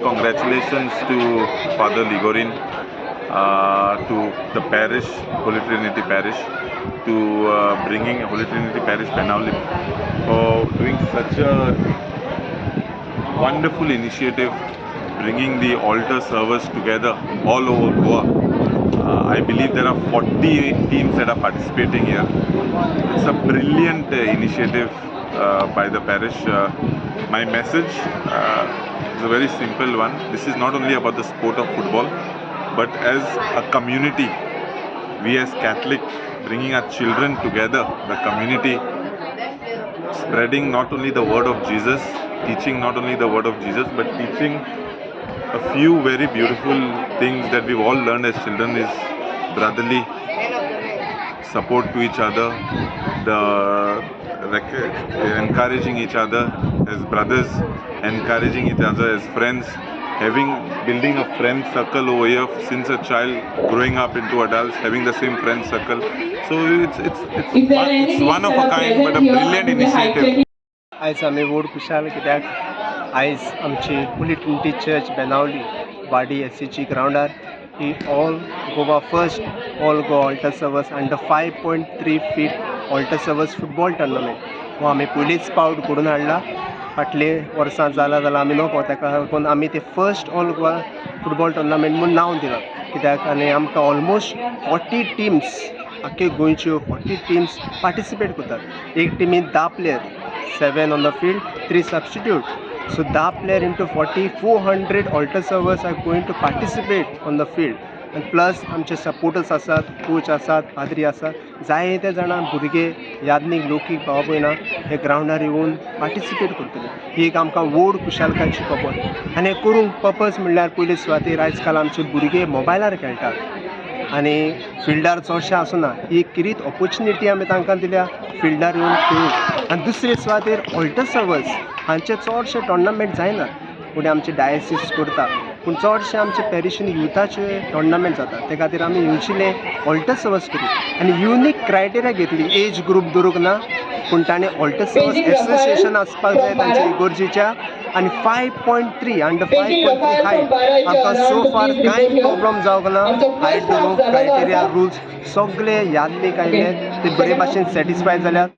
Congratulations to Father Ligorin, to the parish, Holy Trinity Parish, to bringing Holy Trinity Parish Benaulim for doing such a wonderful initiative, bringing the altar servers together all over Goa. I believe there are 40 teams that are participating here. It's a brilliant initiative by the parish. My message is a very simple one. This is not only about the sport of football, but as a community, we as Catholic bringing our children together, the community, spreading not only the word of Jesus, teaching not only the word of Jesus, but teaching a few very beautiful things that we've all learned as children is brotherly support to each other, the encouraging each other as brothers, encouraging each other as friends, having building a friend circle over here since a child growing up into adults, having the same friend circle. So it's If there one, are any it's teams one of that a are kind, but a present here brilliant under the high initiative. आयज आमी व्हड खुशाल कित्याक आयज आमची Holi Trinity church Benaulim वाडी SCG ग्रावंडार ही all Goa first all Goa altar servers under 5.3 feet altar servers football tournament हो आमी पयलीच पावट घडोवन हाडला. फाटले वर्सां जाला जाल्यार आमी नको, ताका लागून आमी ते first all Goa football tournament म्हूण नांव दिलां कित्याक आनी आमकां ऑलमोस्ट 40 टिम्स, आख्खे गोंयच्यो 40 टिम्स पार्टिसिपेट करतात. एक टिमीन 10 player, 7 on the field, 3 substitute. So 10 player into 40, 400 altar servers are going to participate on the field. आनी प्लस आमचे सपोर्टर्स आसात, कोच आसात, पाद्री आसात, जायते जाणां, भुरगे, याज्ञीक, लोकीक, भाव भयणां हे ग्रावंडार येवन पार्टिसिपेट करतले. ही एक आमकां व्हड खुशालकायेची खबर. आनी हें करूंक पर्पज म्हणल्यार पयले सुवातेर आयज काल आमचे भुरगे मोबायलार खेळटात आनी फिल्डार चडशे आसना. ही एक किरीत ऑपोर्चुनिटी आमी तांकां दिल्या फिल्डार येवन खेळूंक. आनी दुसरे सुवातेर ऑल्टर सर्वर्स हांचे चडशे टोर्नामेंट जायनात, पूण आमचे डायसीस करता, पूण चडशे आमचे पॅरिशीन युथाचे टोर्नामेंट जाता. ते खातीर आमी येवजिलें ऑल्टर सर्वर्स करूं आनी युनीक क्रायटेरिया घेतली. एज ग्रूप दवरूंक ना, पूण ताणें ऑल्टर सर्वर्स एसोसिएशन आसपाक जाय तांच्या इगोर्जीच्या आनी 5.3, under 5.3 height. आमकां सो फार कांय प्रॉब्लम जावंक ना हायट धरूंक. क्रायटेरिया, रुल्स सगळे यादनीक आयले, ते बरे भाशेन सॅटिस्फाय जाल्यात.